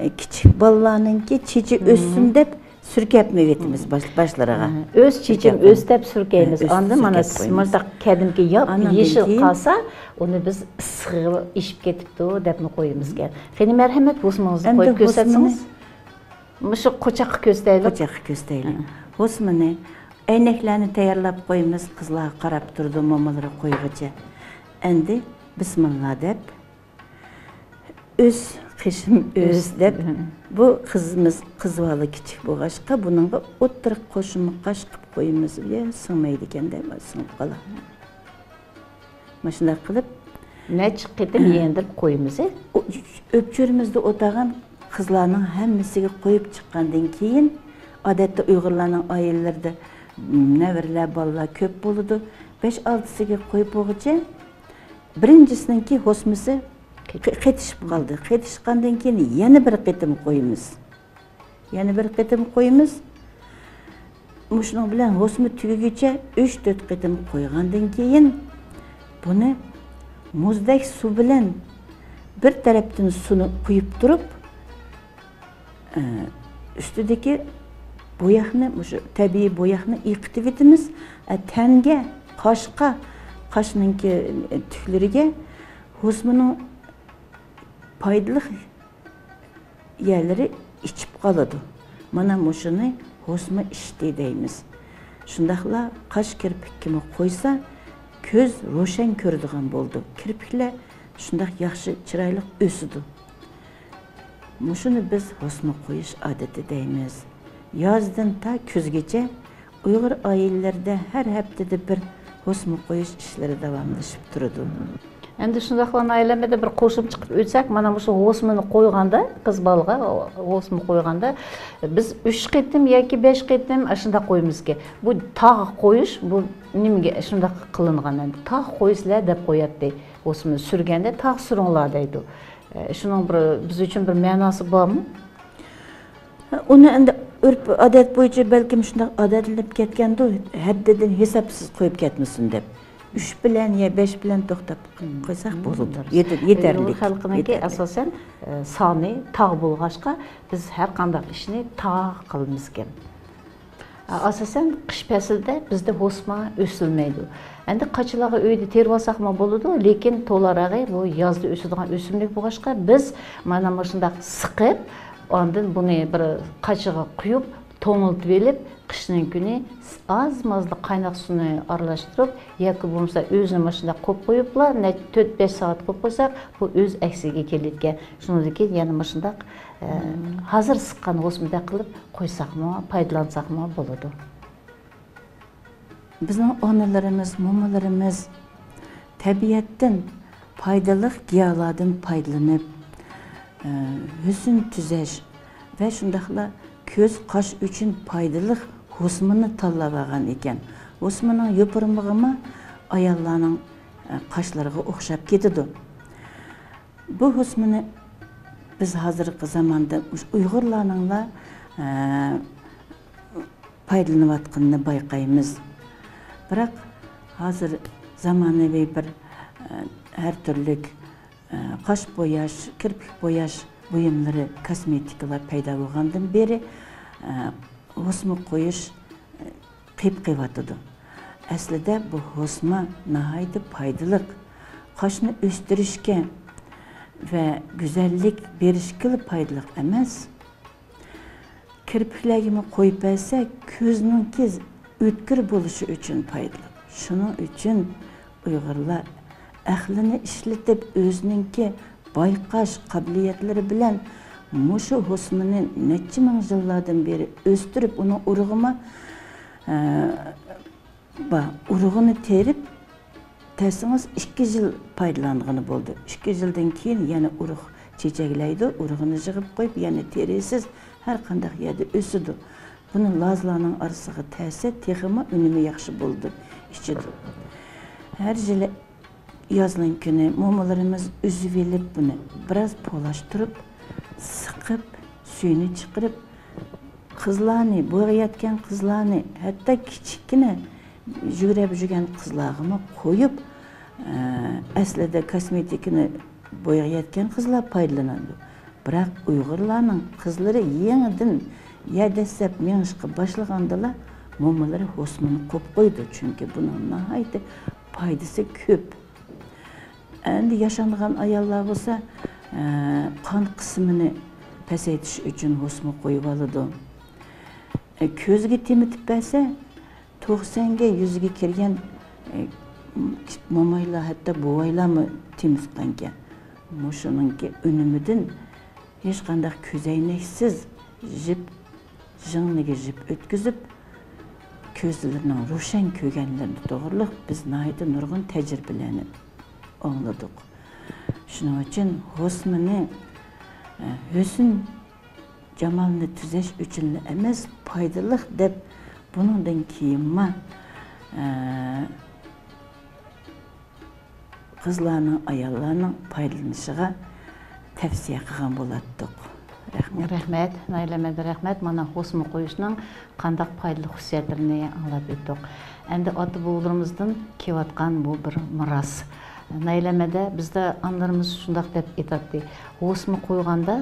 ئە، كىچىك بالىلارنىڭكى چېچى مم. ئۆسسۇن دەپ سۈركەپمۇ ئۆتىمىز باش-، باشلىرىغا. ھە، ئۆز چېچىم سۈركەپ ئۆس دەپ سۈركەيمىز. ھە، ئۆس ئاندىن مانا سۈركەپ قويىمىز. مۇنداق كەدىمكى ياپ ئاندىن يېشىل كېيىن قالسا، ئۇنى بىز ئىسسىقى ئېشىپ كېتىپتۇ دەپمۇ قويىمىزكەن. قېنى، مەرھەمەت، ھوسمىڭىزنى ئەمدى قويۇپ ھوسمىنى كۆرسەتسىڭىز. مۇشۇ قوچاققا كۆرسىتەيلى. قوچاققا كۆرسىتەيلى. ھە. ھوسمىنى ئەينەكلەرنى تەييارلاپ قويىمىز، قىزلار قاراپ تۇرىدۇ، مومىلىرى قويغۇچە. ئەمدى بىسمىللا دەپ، ئۆس، قېشىم ئۆس دەپ، بۇ قىزىمىز، قىز بالا كىچىك بولغاچقا، بۇنىڭغا ئوتتۇرا قوشۇممۇ قاش قىلىپ قويىمىز، يا سىڭمەيدىكەن دەپ، سىڭىپ قالار. ماشۇنداق قىلىپ، نەچچە قېتىم يېنىدۈرۈپ قويىمىز، ئە؟ ئۆپچۈرىمىزدە ئولتۇرغان قىزلارنىڭ ھەممىسىگە قويۇپ چىققاندىن كېيىن، ئادەتتە ئۇيغۇرلارنىڭ ئائىلىلىرىدە، م، نەۋرىلەر، بالىلار كۆپ بولىدۇ. بەش-ئالتىسىگە قويۇپ بولغۇچە، بىرىنچىسىنىڭكى ھوسمىسى قېتىشىپ قالدى. قېتىشقاندىن كېيىن يەنە بىر قېتىم قويىمىز. يەنە بىر قېتىم قويىمىز. مۇشۇنىڭ بىلەن ھوسما تۈگىگۈچە ئۈچ-تۆت قېتىم قويغاندىن كېيىن، بۇنى مۇزدەك سۇ بىلەن بىر تەرەپتىن سۇنى قۇيۇپ تۇرۇپ، ئە، ئۈستىدىكى بوياقنى، مۇشۇ تەبىئىي بوياقنى ئېقىتىۋېتىمىز. ئە، تەنگە، قاشقا، قاشنىڭكى تۈكلىرىگە ھوسمىنىڭ پايدىلىق يەرلىرى ئىچىپ قالىدۇ. مانا مۇشۇنى ھوسما ئىچتى دەيمىز. شۇنداقلا قاش كىرپىككىمۇ قويسا، كۆز روشەن كۆرىدىغان بولىدۇ. كىرپىكلەر شۇنداق ياخشى، چىرايلىق ئۆسىدۇ. مۇشۇنى بىز ھوسما قويۇش ئادىتى دەيمىز. يازدىن تا كۈزگىچە ئۇيغۇر ئائىلىلىرىدە ھەر ھەپتىدە بىر ھوسما قويۇش ئىشلىرى داۋاملىشىپ تۇرىدۇ. ئەمدى شۇنداقلا ناھىيەلەردە بىر قوشۇم چىقىپ ئۆتسەك، مانا مۇشۇ ھوسمىنى قويغاندا، قىز بالىغا ھوسما قويغاندا، بىز ئۈچ قېتىم ياكى بەش قېتىم ئاشۇنداق قويىمىزكەن. بۇ تاغ قويۇش، بۇ نېمىگە شۇنداق قىلىنغان؟ ئەمدى تاغ قويىسىلەر دەپ قوياتتى. ھوسمىنى سۈرگەندە تاغ سۈرۈڭلار دەيدۇ. ئە، شۇنىڭ بىر، بىز ئۈچۈن بىر مەناسى بارمۇ؟ ئۇنى ئەمدى ئۆرپ-ئادەت بويىچە بەلكىم شۇنداق ئادەتلىنىپ كەتكەندۇ، ھەددىدىن ھېسابسىز قويۇپ كەتمىسۇن دەپ. ئۈچ بىلەن يا بەش بىلەن توختاپ قويساق بولىدۇ. يېتە-، يېتەرلىك. ئۇيغۇر خەلقىنىڭكى ئاساسەن، ئە، سانى تاغ بولغاچقا، بىز ھەر قانداق ئىشنى تاغ قىلىمىزكەن. ئاساسەن، قىش پەسلىدە بىزدە ھوسما ئۆسۈلمەيدۇ. ئەمدى قاچىلارغا ئۆيدە تېرىۋالساقمۇ بولىدۇ، لېكىن تولارەغى بۇ يازدا ئۆسىدىغان ئۆسۈملۈك بولغاچقا، بىز مانا مۇشۇنداق سىقىپ، ئاندىن بۇنى بىر قاچىغا قۇيۇپ، توڭلىتىۋېلىپ، قىشنىڭ كۈنى ئاز-مازلا قايناق سۇنى ئارىلاشتۇرۇپ، ياكى بولمىسا ئۆزىنى مۇشۇنداق قويۇپ قويۇپلا، نەچچە، تۆت، بەش سائەت قويۇپ قويساق، بۇ ئۆز ئەكسىگە كېلىدىكەن. شۇنىڭدىن كېيىن يەنە مۇشۇنداق ئە، ھازىر سىققان ھوسمىدەك قىلىپ قويساقمۇ، پايدىلانساقمۇ بولىدۇ. بىزنىڭ ئانىلىرىمىز، مومىلىرىمىز تەبىئەتتىن پايدىلىق گىياھلاردىن پايدىلىنىپ، ئە، ھۆسن تۈزەش ۋە شۇنداقلا كۆز، قاش ئۈچۈن پايدىلىق ھوسمىنى تاللاپ ئالغان ئىكەن. ھوسمىنىڭ يوپۇرمىقىمۇ ئاياللارنىڭ، ئە، قاشلىرىغا ئوخشاپ كېتىدۇ. بۇ ھوسمىنى بىز ھازىرقى زاماندا مۇشۇ ئۇيغۇرلارنىڭلا، ئە، پايدىلىنىۋاتقىنىنى بايقايمىز. بىراق ھازىر زامانىۋى بىر، ئە، ھەر تۈرلۈك، ئە، قاش بوياش، كىرپىك بوياش بۇيۇملىرى، كاسمېتىكىلار پەيدا بولغاندىن بېرى، ئە، ھوسما قويۇش، ئە، قېيىپ قېلىۋاتىدۇ. ئەسلىدە بۇ ھوسما ناھايىتى پايدىلىق. قاشنى ئۆستۈرۈشكە ۋە گۈزەللىك بېرىشكىلا پايدىلىق ئەمەس، كىرپىكلەرگىمۇ قويۇپ بەرسە، كۆزنىڭكى ئۆتكۈر بولۇشى ئۈچۈن پايدىلىق. شۇنىڭ ئۈچۈن ئۇيغۇرلار ئەقلىنى ئىشلىتىپ، ئۆزىنىڭكى بايقاش قابىلىيەتلىرى بىلەن مۇشۇ ھوسمىنى نەچچە مىڭ يىللاردىن بېرى ئۆستۈرۈپ، ئۇنىڭ ئۇرۇقىمۇ، ئە، بار. ئۇرۇقىنى تېرىپ، تەرسىڭىز ئىككى يىل پايدىلانغىلى بولىدۇ. ئىككى يىلدىن كېيىن يەنە ئۇرۇق چېچەكلەيدۇ، ئۇرۇقىنى يىغىپ قويۇپ، يەنە تېرىسىز، ھەر قانداق يەردە ئۆسىدۇ. بۇنى لازلارنىڭ ئارىسىغا تەرسە، تېخىمۇ ئۈنۈمى ياخشى بولىدۇ، ئىچىدۇ. ھەر يىلى يازنىڭ كۈنى مومىلىرىمىز ئۈزۈۋېلىپ، بۇنى بىراز پولاشتۇرۇپ، سىقىپ، سۈيىنى چىقىرىپ، قىزلارنى، بويىغا يەتكەن قىزلارنى، ھەتتا كىچىككىنە يۈگرەپ يۈرگەن قىزلارغىمۇ قويۇپ، ئە، ئەسلىدە كاسمېتىكىنى بويىغا يەتكەن قىزلار پايدىلىنىدۇ. بىراق ئۇيغۇرلارنىڭ قىزلىرى يېڭىدىن يەر دەسسەپ مېڭىشقا باشلىغاندىلا، مومىلىرى ھوسمىنى قويۇپ قويىدۇ، چۈنكى بۇنىڭ ناھايىتى پايدىسى كۆپ. ئەمدى ياشانغان ئاياللار بولسا، ئە، قان قىسمىنى پەسەيتىش ئۈچۈن ھوسما قويۇۋالىدۇ. ئە، كۆزگە تېمىتىپ بەرسە، توقسانغا يۈزگە كىرگەن، ئە، مومايلار، ھەتتا بوۋايلارمۇ تېمىتقانكەن. مۇشۇنىڭكى ئۈنۈمىدىن ھېچقانداق كۆزەينەكسىز جىپ، جىڭنىگە جىپ ئۆتكۈزۈپ، كۆزلىرىنىڭ روشەن كۆرگەنلىرى توغرۇلۇق بىز ناھايىتى نۇرغۇن تەجرىبىلەرنى ئاڭلىدۇق. شۇنىڭ ئۈچۈن ھوسمىنى، ئە، ھۆسن جامالنى تۈزەش ئۈچۈنلا ئەمەس، پايدىلىق دەپ، بۇنىڭدىن كېيىنمۇ، ئە، قىزلارنىڭ، ئاياللارنىڭ پايدىلىنىشىغا تەۋسىيە قىلغان بولاتتۇق. رەھمەت. رەھمەت، نايلە ئەمەدە رەھمەت. مانا ھوسما قويۇشنىڭ قانداق پايدىلىق خۇسۇسىيەتلىرىنى ئاڭلاپ ئۆتتۇق. ئەمدى ئاتا-بوۋىلىرىمىزدىن كېلىۋاتقان بۇ بىر مىراس. نايلە ئەمەدە بىزدە ئانىلىرىمىز شۇنداق دەپ ئېيتاتتى، ھوسما قويغاندا،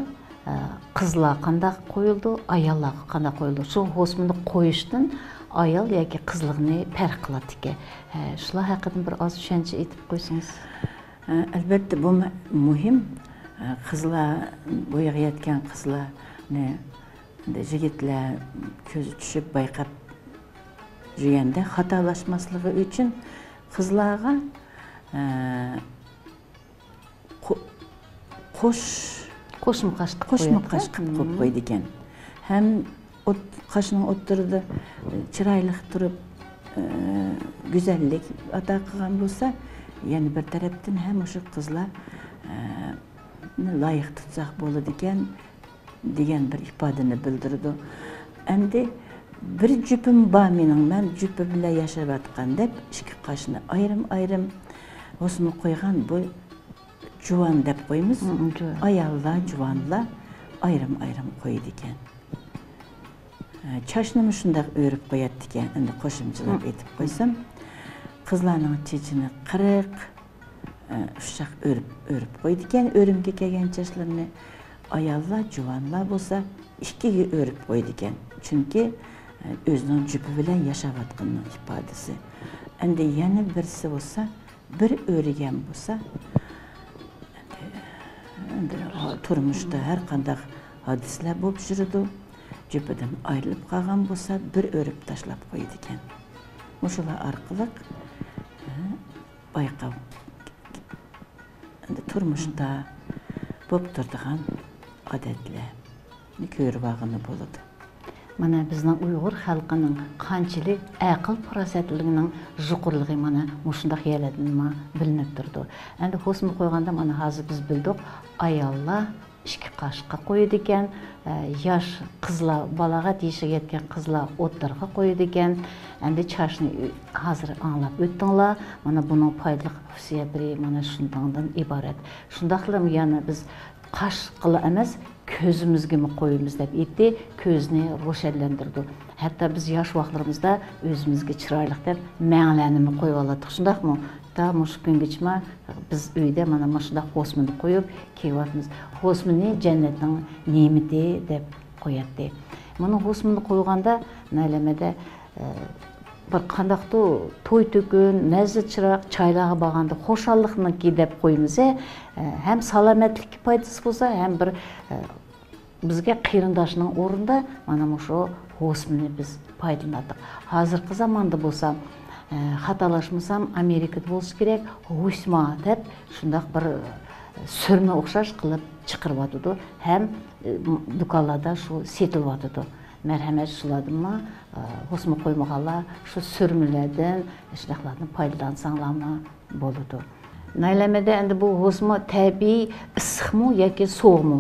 ئە، قىزلار قانداق قويۇلىدۇ، ئاياللارغا قانداق قويۇلىدۇ؟ شۇ ھوسمىنى قويۇشتىن ئايال ياكى قىزلارنى پەرق قىلاتتىكەن. ھە، شۇلار ھەققىدە بىر ئاز چۈشەنچە ئېيتىپ قويسىڭىز. ئە، ئەلۋەتتە، بۇ مۇ-، مۇھىم. ئە، قىزلار، بويىغا يەتكەن قىزلارنى ئەمدى يىگىتلەر كۆزى چۈشۈپ بايقاپ يۈرگەندە خاتالاشماسلىقى ئۈچۈن قىزلارغا، ئە، قو-، قوش، قوشما قاش قىلىپ قوشما قويۇپتۇ. قاش قىلىپ قويۇپ مم. قويىدىكەن. ھەم ئوت-، قاشنىڭ ئوتتۇرىدا چىرايلىق تۇرۇپ، ئە، گۈزەللىك ئاتا قىلغان بولسا، يەنە بىر تەرەپتىن ھەم مۇشۇ قىزلار، ئە، لايىق تۇتساق بولىدىكەن دېگەن بىر ئىپادىنى بىلدۈرىدۇ. ئەمدى بىر جۈپۈم بار مېنىڭ، مەن جۈپى بىلەن ياشاۋاتقان دەپ ئىككى قاشنى ئايرىم-ئايرىم ھوسما قويغان بۇ جۇۋان دەپ قويىمىز. مم، جۇۋان. ئاياللار، جۇۋانلار ئايرىم-ئايرىم قويىدىكەن. ئە، چاچنىمۇ شۇنداق ئۆرۈپ قوياتتىكەن، ئەمدى قوشۇمچىلاپ مم. ئېيتىپ قويسام، قىزلارنىڭ چېچىنى قىرىق، ئە، ئۇششاق ئۆرۈپ، ئۆرۈپ قويىدىكەن، ئۆرۈمگە كەلگەن چاچلىرىنى. ئاياللار، جۇۋانلار بولسا ئىككىگە ئۆرۈپ قويىدىكەن. چۈنكى، ئە، ئۆزىنىڭ جۈپى بىلەن ياشاۋاتقىنىنىڭ ئىپادىسى. ئەمدى يەنە بىرسى بولسا، بىر ئۆرىگەن بولسا، ئەمدى، ئەمدى تۇرمۇشتا ھەر قانداق ھادىسىلەر بولۇپ يۈرىدۇ. جۈپىدىن ئايرىلىپ قالغان بولسا، بىر ئۆرۈپ تاشلاپ قويىدىكەن. مۇشۇلار ئارقىلىق، ئە، بايقاپ، ئەمدى تۇرمۇشتا بولۇپ تۇرىدىغان ئادەتلەرنى كۆرۈۋالغىلى بولىدۇ. مانا بىزنىڭ ئۇيغۇر خەلقىنىڭ قانچىلىك ئەقىل پاراسەتلىكىنىڭ يۇقىرىلىقى مانا مۇشۇنداق يەرلەردىنمۇ بىلىنىپ تۇرىدۇ. ئەمدى ھوسما قويغاندا مانا ھازىر بىز بىلدۇق، ئاياللار ئىككى قاشقا قويىدىكەن، ئە، ياش قىزلار، بالاغەت يېشىغا يەتكەن قىزلار ئوتتۇرىغا قويىدىكەن. ئەمدى چاچنى ئۆ-، ھازىر ئاڭلاپ ئۆتتۈڭلار. مانا بۇنىڭ پايدىلىق خۇسۇسىيەتلىرى مانا شۇنداقتىن ئىبارەت. شۇنداقلا يەنە بىز قاشقىلا ئەمەس، كۆزىمىزگىمۇ قويىمىز دەپ ئېيتتى، كۆزنى روشەنلەندۈرىدۇ. ھەتتا بىز ياش ۋاقىتلىرىمىزدا ئۆزىمىزگە چىرايلىق دەپ مەڭلەرنىمۇ قويۇۋالاتتۇق، شۇنداقمۇ؟ تا مۇشۇ كۈنگىچىمۇ بىز ئۆيدە مانا مۇشۇنداق ھوسمىنى قويۇپ كىيىۋاتىمىز. ھوسمىنى جەننەتنىڭ نېمىتى دەپ قوياتتى. مانا ھوسمىنى قويغاندا نەلەمەدە، ئە، بىر قانداقتۇ توي تۆكۈن، نەززە چىراغ، چايلارغا بارغاندا خۇشاللىقنىڭكى دەپ قويىمىز، ئە، ھەم سالامەتلىككە پايدىسى بولسا، ھەم بىر، ئە، بىزگە قېرىنداشنىڭ ئورنىدا مانا مۇشۇ ھوسمىنى بىز پايدىلىناتتۇق. ھازىرقى زاماندا بولسا، ئە، خاتالاشمىسام، ئامېرىكىدا بولسا كېرەك، ھوسما دەپ شۇنداق بىر، ئە، سۈرمە ئوخشاش قىلىپ چىقىرىۋاتىدۇ. ھەم، ئە، دۇكانلاردا شۇ سېتىلىۋاتىدۇ. مەرھەمەت، شۇلاردىنمۇ، ئە، ھوسما قويمىغانلار شۇ سۈرمىلەردىن، شۇنداقلاردىن پايدىلانساڭلارمۇ بولىدۇ. نايلەمەدە ئەمدى بۇ ھوسما تەبىئىي ئىسسىقمۇ ياكى سوغۇقمۇ؟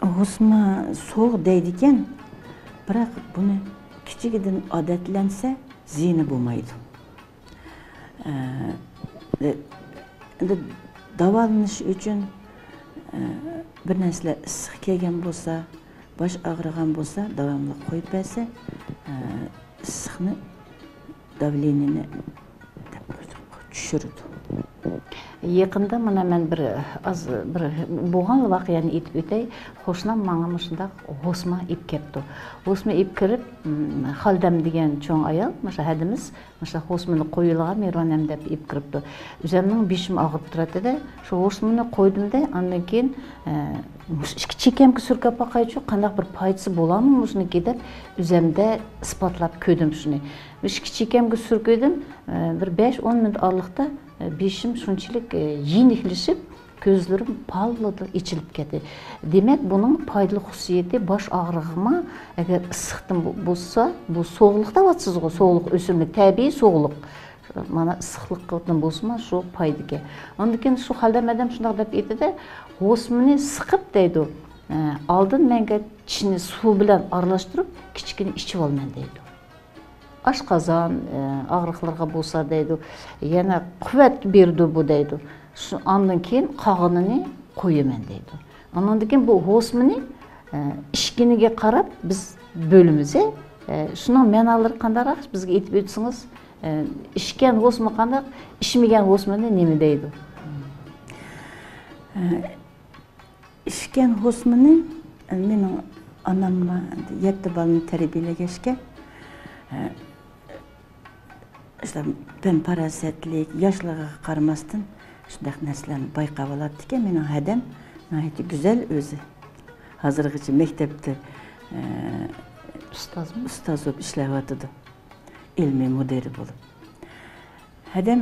ھوسما سوغۇق دەيدىكەن، بىراق بۇنى كىچىكىدىن ئادەتلەنسە زىيىنى بولمايدۇ. ئە، ئەمدى داۋالىنىش ئۈچۈن، ئە، بىر نەرسىلەر ئىسسىق كەلگەن بولسا، باش ئاغرىغان بولسا، داۋاملىق قويۇپ بەرسە، ئە، ئىسسىقنى، داۋلېنىينى چۈشۈرىدۇ. يېقىندا مانا مەن بىر ئاز بىر بولغان ۋەقەنى ئېيتىپ ئۆتەي. قوشنام ماڭا مۇشۇنداق ھوسما ئېلىپ كەپتۇ. ھوسما ئېلىپ كىرىپ، م، خالدەم دېگەن چوڭ ئايال، مۇشۇ ھەدىمىز، مۇشۇ ھوسمىنى قويۇلغان مېھرىبان ھەم دەپ ئېلىپ كىرىپتۇ. ئۆزۈمنىڭ بېشىم ئاغرىپ تۇراتتى-دە، شۇ ھوسمىنى قويدۇم-دە، ئاندىن كېيىن، ئە، مۇشۇ ئىككى چېكەمگە سۈركەپ باقايچۇ، قانداق بىر پايدىسى بولامۇ مۇشۇنىڭكى دەپ ئۆزۈمدە ئىسپاتلاپ كۆردۈم شۇنى. مۇشۇ ئىككى چېكەمگە سۈركىدىم، ئە، بىر بەش-ئون مىنۇت ئارىلىقتا، ئە، بېشىم شۇنچىلىك، ئە، يېنىكلىشىپ، كۆزلىرىم پاللىدىلا ئېچىلىپ كەتتى. دېمەك، بۇنىڭ پايدىلىق خۇسۇسىيىتى باش ئاغرىقىما، ئەگەر ئىسسىقتىن بو-، بولسا، بۇ سوغۇقلۇق دەۋاتىسىزغۇ، سوغۇقلۇق ئۆسۈملۈك، تەبىئىي سوغۇقلۇق. مانا ئىسسىقلىقتىن بولسىمۇ شۇ پايدىكەن. ئاندىن كېيىن شۇ خالدەم ھەدەم شۇنداق دەپ ئېيتتى-دە، ھوسمىنى سىقىپ دەيدۇ، ئە، ئالدىن مەنگە چىشنى سۇ بىلەن ئارىلاشتۇرۇپ، كىچىككىنە ئىچىۋالىمەن دەيدۇ. ئاشقازان، ئە، ئاغرىقلىرىغا بولسا دەيدۇ، يەنە قۇۋۋەت بېرىدۇ بۇ دەيدۇ. شۇ، ئاندىن كېيىن قالغىنىنى قويىمەن دەيدۇ. ئاندىن كېيىن بۇ ھوسمىنى، ئە، ئىچكىنىگە قاراپ بىز بۆلىمىز. ئە، شۇنىڭ مەنالىرى قانداقراق بىزگە ئېيتىپ ئۆتسىڭىز، ئە، ئىچكەن ھوسما قانداق، ئىچمىگەن ھوسمىنى نېمە دەيدۇ؟ ئە، ئىچكەن ھوسمىنى، ئە، مېنىڭ ئاناممۇ يەتتە بالىنى تەربىيەلىگەچكە، ئە، ئىشتە پەن پاراسەتلىك، ياشلىقىغا قارىماستىن، شۇنداق نەرسىلەرنى بايقاۋالاتتىكەن. مېنىڭ ھەدەم ناھايىتى گۈزەل ئۆزى. ھازىرغىچە مەكتەپتە، ئە، ئۇستازمۇ؟ ئۇستاز بولۇپ ئىشلەۋاتىدۇ. ئىلمىي مۇدىرى بولۇپ. ھەدەم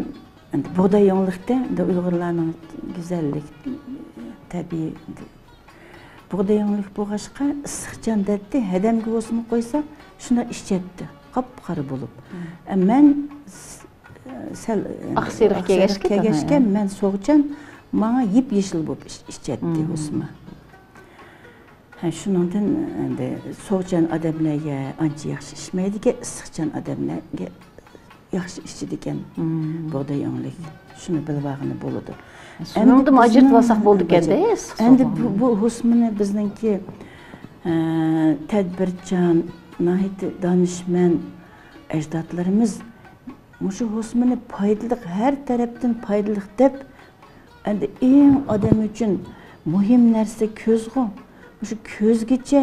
ئەمدى بۇغداي يۇڭلۇقتا، ئەمدى ئۇيغۇرلارنىڭ گۈزەللىك، تەبىئىي، ئەمدى بۇغداي يۇڭلۇق بولغاچقا، ئىسسىقچان دەتتى، ھەدەمگە بولسىمۇ قويسا، شۇنداق ئىچەتتى، قاپقارا بولۇپ. ئە، مەن س-، سەل، ئەمدى ئاقسېرىق ئاقسېرىق كەلگەچكە، كەلگەچكە، ھە. مەن سوغۇچان، ماڭا يىپ-يېشىل بولۇپ ئىچ-، ئىچەتتى ھوسما. ھە، شۇنىڭدىن ئەمدى سوغۇچان ئادەملەرگە ئانچە ياخشى ئىچمەيدىكەن، ئىسسىقچان ئادەملەرگە ياخشى ئىچىدىكەن بۇغداي ئۆڭلۈك. شۇنى بىلىۋالغىلى بولىدۇ. سۇنىڭدىمۇ ئەمدى ئاجرىتىۋالساق بولىدىكەن-دە، ئىسسىق ئەمدى بۇ، بۇ ھوسمىنى بىزنىڭكى، ئە، تەدبىرچان، ناھايىتى دانىشمەن ئەجدادلىرىمىز مۇشۇ ھوسمىنى پايدىلىق، ھەر تەرەپتىن پايدىلىق دەپ، ئەمدى ئەڭ ئادەم ئۈچۈن مۇھىم نەرسە كۆزغۇ. مۇشۇ كۆزگىچە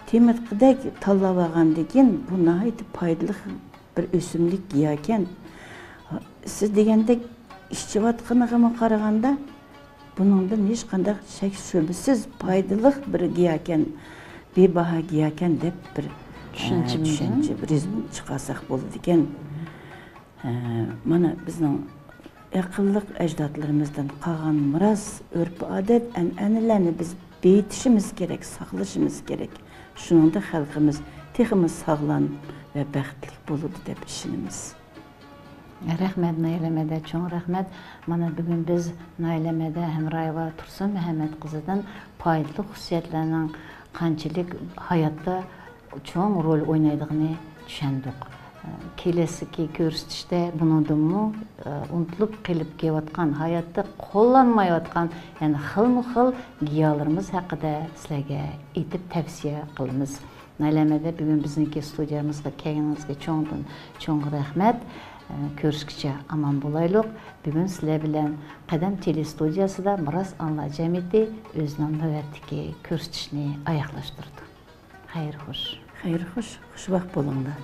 تېمىتقۇدەك تاللاۋالغاندىكىن، بۇ ناھايىتى پايدىلىق بىر ئۆسۈملۈك گىياھكەن. سىز دېگەندەك ئىچىۋاتقىنىغىمۇ قارىغاندا، بۇنىڭدىن ھېچقانداق شەك-شۈبھىسىز پايدىلىق بىر گىياھكەن، بىباھا گىياھكەن دەپ بىر، ئە، چۈشەنچىمىزنى، چۈشەنچە، بىر چىقارساق بولىدىكەن. ئە، مانا بىزنىڭ ئەقىللىق ئەجدادلىرىمىزدىن قالغان مىراس، ئۆرپ-ئادەت، ئەنئەنىلەرنى بىز بېيىتىشىمىز كېرەك، ساقلىشىمىز كېرەك. شۇنىڭدا خەلقىمىز تېخىمۇ ساغلام ۋە بەختلىك بولىدۇ دەپ ئىشىنىمىز. رەھمەت، ناھىيە مەدە، چوڭ رەھمەت. مانا بۈگۈن بىز ناھىيە مەدە ھەمرايېۋا تۇرسۇن مەھەممەت قىزىدىن پايدىلىق خۇسۇسىيەتلەرنىڭ قانچىلىك ھاياتتا چوڭ رول ئوينايدىغىنى چۈشەندۇق. كېلەسىدىكى كۆرسىتىشتە بۇنىڭدىنمۇ، ئۇنتۇلۇپ قېلىپ كېلىۋاتقان، ھاياتتا قوللانمايۋاتقان، يەنى خىلمۇ خىل گىياھلىرىمىز ھەققىدە سىلەرگە ئېيتىپ تەۋسىيە قىلىمىز. ناھىيە مەدە، بۈگۈن بىزنىڭكى ستۇدىيەمىزگە كەلگىنىڭىزگە چوڭدىن چوڭ رەھمەت. كۆرۈشكىچە ئامان بولايلۇق. بۈگۈن سىلەر بىلەن قەدەم تېلېستۇدىيەسىدە مىراس ئانىلار جەمئىيىتى ئۆزىنىڭ نۆۋەتتىكى كۆرسىتىشىنى ئاياغلاشتۇرىدۇ. خەير خوش. خەير خوش، خۇش ۋاقىت بولۇڭلار.